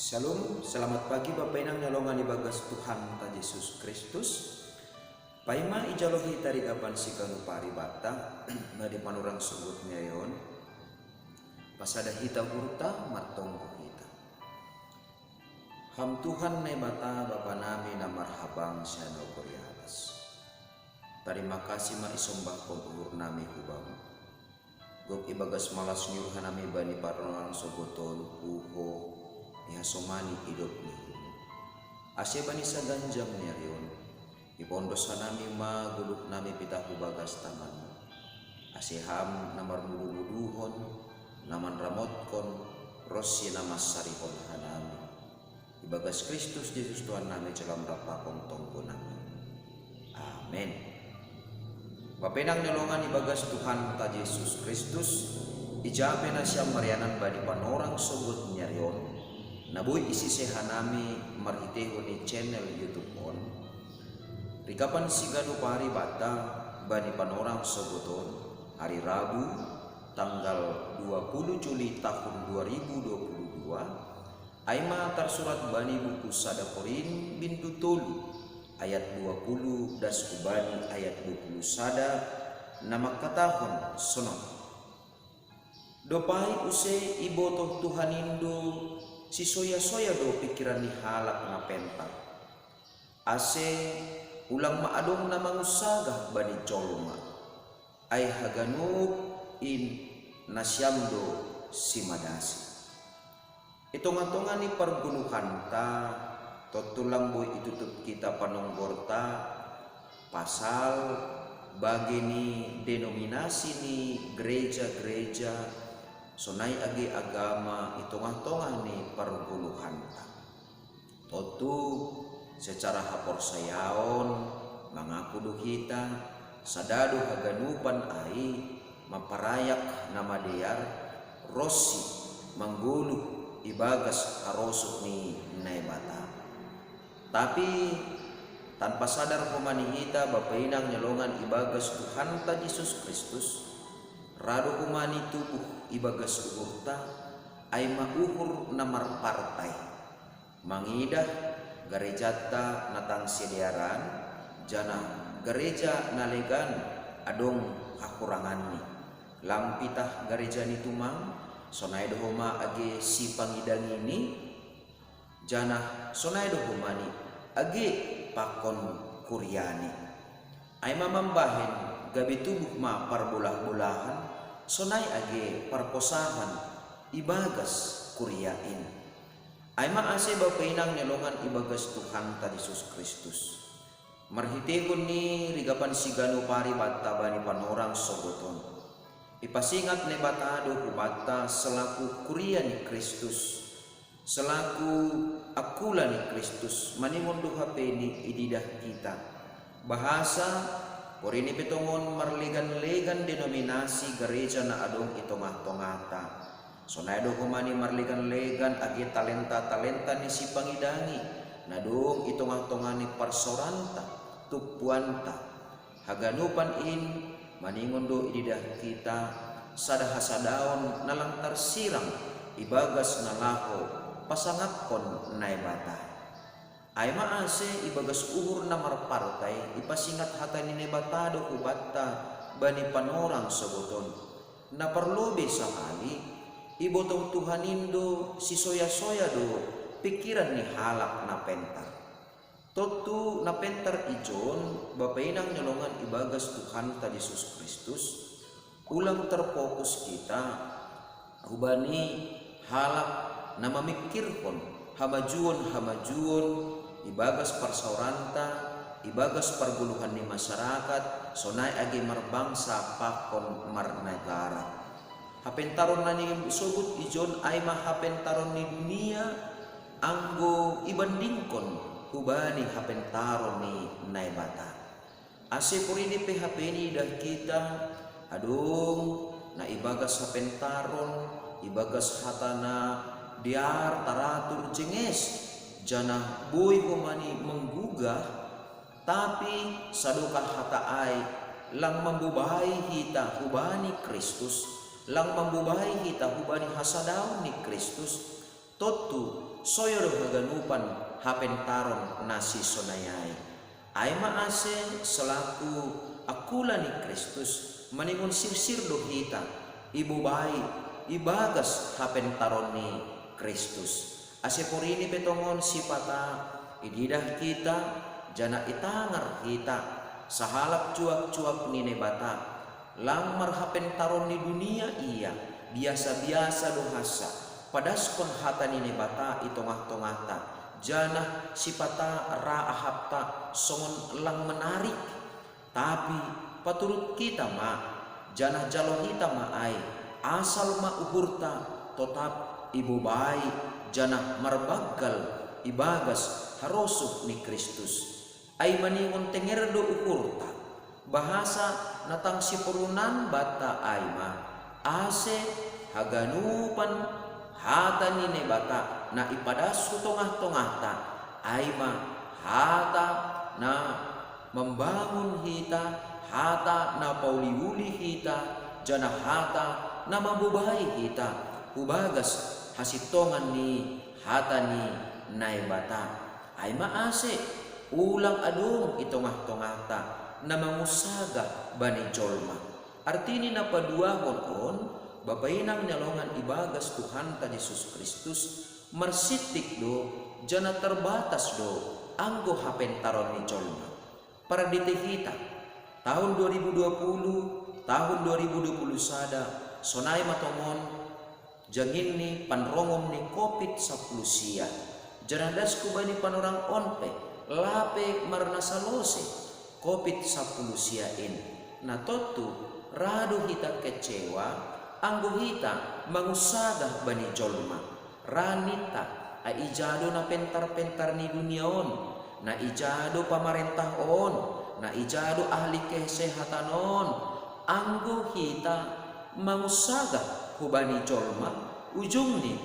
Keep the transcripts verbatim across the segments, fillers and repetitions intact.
Shalom, selamat pagi Bapa Inang nyolongan ibagas Tuhan ta Yesus Kristus. Paima ijalo hita rigapan siganu paribata bani panorang sogot nyayon. Pasada hita uhurta, martonggo hita. Ham Tuhan Naibata Bapa nami na marhabang sian ombur i atas. Tarima kasih ma isombahkon uhur nami hu Bamu. Gok ibagas malas ni roha nami bani panorang sogot on, puho, ihasomani idop ni uhurmu. Ase bani saganjang ni ari on, ipondos hanami ma guluk nami pitah hu bagas tanganmu. Ase Ham na marmudu-muduhon, na manramotkon, ronsi na mansarihon hanami. Ibagas Kristus Jesus Tuhan nami jalo Ham rap pakon tonggo nami. Amen. Bapa Inang nyolongan ibagas Tuhan ta Yesus Kristus, ija pe nasiam marianan bani panorang sogot ni ari on, na boi isise hanami marhitehon ni channel YouTube on. Rigapan siganu paribata bani panorang sogot on, hari Rabu, tanggal dua puluh Juli tahun dua ribu dua puluh dua, ai ma tarsurat bani buku sada Korin bindu tolu, ayat dua puluh das hubani ayat dua puluh sada, na mangkatahon sonon: Dopai use ibotoh Tuhan in do sisoya-soya do pingkiran ni halak na pentar. Ase ulang ma adong na mangunsagah bani jolma. Ai haganup in nasiam do simadasi. I tongah-tongah ni pargoluhanta, tontu lang boi itutup hita panonggorta pasal bage ni denominasi ni gereja-gereja, sonai age agama i tongah-tongah ni pargoluhanta. Tontu, secara haporsayaon, mangaku do hita, sada do haganupan ai mamparayak na madear, ronsi manggoluh ibagas harosuh ni Naibata. Tapi, tanpa sadar homa ni hita Bapa Inang nyolongan ibagas Tuhanta Jesus Kristus, ra do homa ni tubuh ibagas uhurta, ai ma uhur na marpartai. Mangidah garejanta na tangsidearan, janah gareja na legan adong hahuranganni. Lang pitah gareja ni tumang, sonai do homa age sipangidangini, janah sonai do homa ni age pakon kuriani. Ai ma mambahen gabe tubuh ma parbolah-bolahan, sonai age parposahan ibagas kuria in. Ai ma ase Bapa Inang nyolongan ibagas Tuhanta Jesus Kristus. Marhitehon ni rigapan siganu paribata bani panorang sogot on, ipasingat Naibata do hubanta selaku kuria ni Kristus, selaku angkula ni Kristus, maningon do hape ni ididah hita. Bahasa, porini pe tongon marlegan-legan denominasi gareja na adong i tongah-tongahta. Sonai do homa ni marlegan-legan age talenta-talenta ni sipangidangi, na dong i tongah-tongah ni parsaoranta, tumpuanta. Haganupan in, maningon do ididah hita, sada hasadaon na lang tarsirang ibagas na laho pasangapkon Naibata. Ai ma ase ibagas uhur na marpartai ipasingat hata ni Naibata do hubanta bani panorang sogot on. Na parlobei sahali, ibotoh Tuhan in do sisoya-soya do pingkiran ni halak na pentar. Tontu na pentar ijon Bapa Inang nyolongan ibagas Tuhanta Jesus Kristus, ulang terfokus hita hubani halak na mamingkirhon hamajuon-hamajuon ibagas parsaoranta, ibagas pargoluhan ni masyarakat, sonai age marbangsa pakon marnegara. Hapentaron na nisogot ijon ai ma hapentaron ni dunia, anggo ibandingkon hubani hapentaron ni Naibata. Ase porini pe hape niidah hita, adong na ibagas hapentaron, ibagas hata na dear taratur jenges, janah boi homa ni menggugah, tapi sadokah hata ai lang mambobai hita hubani Kristus, lang mambobai hita hubani hasadaon ni Kristus. Tontu, soyo do haganupan hapentaron na sisonayai. Ai ma ase selaku akula ni Kristus, maningon sirsir do hita, ibobai, ibagas hapentaron ni Kristus. Ase porini pe tongon sipata, ididah hita, janah itangar hita, sahalak juak-juak ni Naibata, lang marhapentaron ni dunia ia, biasa-biasa do hansa, padaskon hata ni Naibata i tongah-tongahta, janah sipata ra ahapta songon lang menarik. Tapi paturut hita ma, janah jalo hita ma ai, asal ma uhurta totap ibobai, janah marbanggal ibagas harosuh ni Kristus. Ai maningon tenger do uhurta, bahasa na tang siporunan banta ai ma, ase haganupan hata ni Naibata na ipadas hu tongah-tongahta, ai ma hata na mambangun hita, hata na pauli-uli hita, janah hata na mambobai hita, hubagas hasintongan ni hata ni Naibata. Ai ma ase, ulang adong i tongah-tongahta na mangunsagah bani jolma. Arti ni na paduahon on, bapa inang ni halongan ibagas Tuhanta Jesus Kristus, marsintik do, janah terbatas do, anggo hapentaron ni jolma. Paradite hita, tahun dua ribu dua puluh, tahun dua ribu dua puluh sada, sonai ma tongon jangin ni panrongom ni Covid sampulu sia, janah das hubani panorang on pe, lape marnasalose Covid sampulu sia in. Na tontu, ra do hita kecewa, anggo hita mangunsagah bani jolma. Ra ninta, ai ija do na pentar-pentar ni dunia on, na ija do pamarentah on, na ija do ahli kesehatan on, anggo hita mangunsagah hubani jolma, ujungni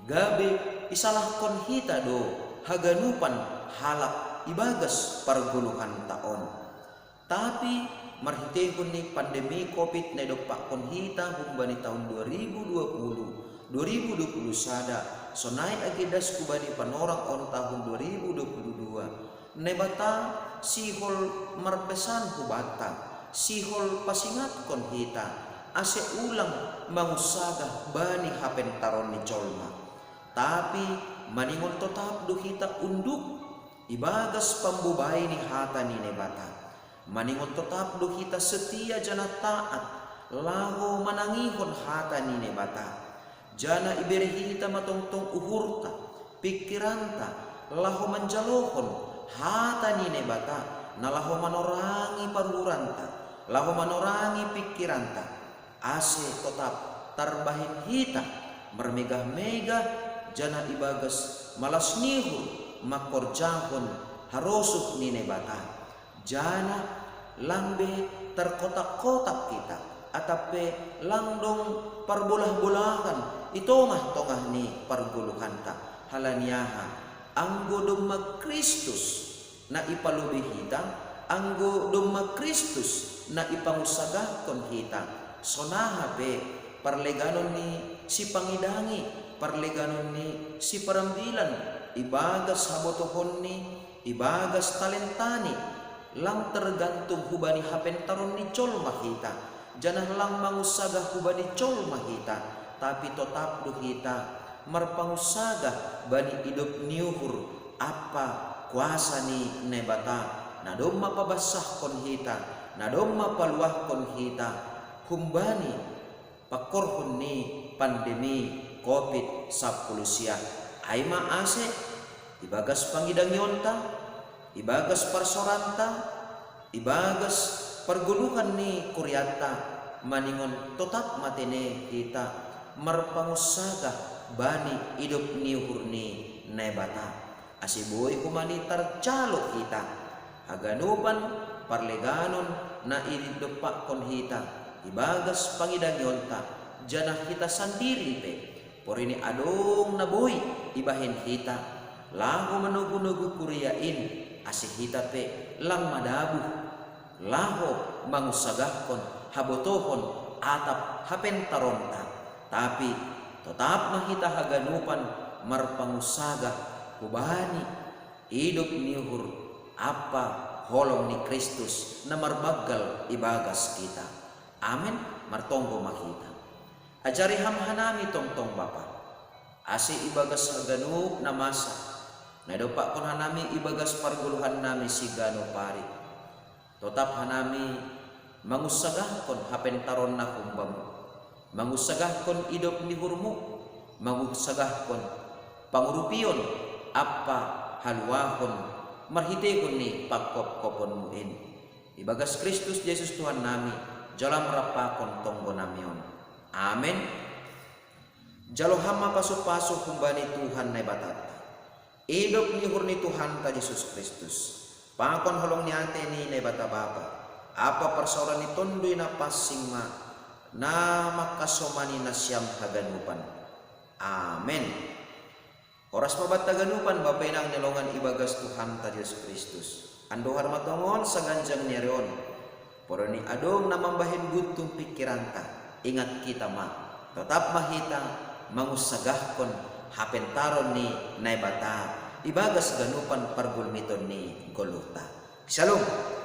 gabe isalahkon hita do haganupan halak ibagas pargoluhanta on. Tapi marhiteihon ni pandemi Covid na idompakkon hita humbani tahun dua ribu dua puluh, dua ribu dua puluh sada, sonai age das hubani panorang on tahun dua ribu dua puluh dua, Naibata sihol marpesan hubanta, sihol pasingatkon hita, ase ulang mangunsagah bani hapentaron ni jolma. Tapi maningon totap do hita unduk ibagas pambobai ni hata ni Naibata. Maningon totap do hita setia janah taat, laho manangihon hata ni Naibata. Janah ibere hita ma tongtong uhurta, pingkiranta, laho manjalohon hata ni Naibata, na laho manorangi paruhuranta, laho manorangi pingkiranta. Ase totap tarbahen hita marmegah-megah, janah ibagas malas ni uhur mangkorjahon harosuh ni Naibata. Janah lang be tarkotak-kotak hita, atap pe lang dong parbolah-bolahan i tongah-tongah ni pargoluhanta. Halani aha? Anggo domma Kristus na ipalobei hita, anggo domma Kristus na ipangunsagahkon hita, sonaha pe parleganon ni sipangidangi, parleganon ni siparambilan, ibagas habotohonni, ibagas talentani, lang tergantung hubani hapentaron ni jolma hita, janah lang mangunsagah hubani jolma hita, tapi totap do hita marpangunsagah bani idop ni uhur ampa kuasa ni Naibata, na domma pabassahkon hita, na domma paluahkon hita humbani pangkorhon ni pandemi Covid sampulu sia. Ai ma ase, ibagas pangidangionta, ibagas parsoranta, ibagas pargoluhan ni kurianta, maningon totap ma tene hita marpangunsagah bani idop ni uhur ni Naibata. Ase boi homa ni tarjalo hita haganupan parleganon na idompakkon hita ibagas pangidangionta, janah hita sandiri pe porini adong na boi ibahen hita, laho manogu-nogu kuria in, ase hita pe lang madabuh, laho mangunsagahkon habotohon atap hapentaronta. Tapi totap ma hita haganupan marpangusaga hubani idop ni uhur ampa holong ni Kristus na marbanggal ibagas kita. Amen. Martonggo ma hita. Ajari Ham hanami tongtong Bapa, ase ibagas haganup na masa, na idompakkon hanami ibagas pargoluhannami siganup ari, totap hanami mangunsagahkon hapentaronna hum-Bamu, mangunsagahkon idop ni uhur-Mu, mangunsagahkon pangurupion ampa haluahon marhitehon ni panghophopon-Mu in. Ibagas Kristus Jesus Tuhannami, jalo Ham rampakon tonggonami on. Amen. Jalo Ham ma pasupasu humbani Tuhan Naibatanta, idop ni uhur ni Tuhanta Jesus Kristus, pakon holong ni atei ni Naibata Bapa, ampa parsaoran ni Tonduy Napansing ma na mangkasomani nasiam haganupan. Amen. Horas ma banta haganupan, bapa inang na hinaholongan ibagas Tuhanta Jesus Kristus. Andohar ma tongon saganjang ni ari on, poda ni adong na mambahen guntung pingkiranta, ingat hita ma, totap ma hita mangunsagahkon hapentaron ni Naibata ibagas ganupan pargulmiton ni goluhta. Shalom.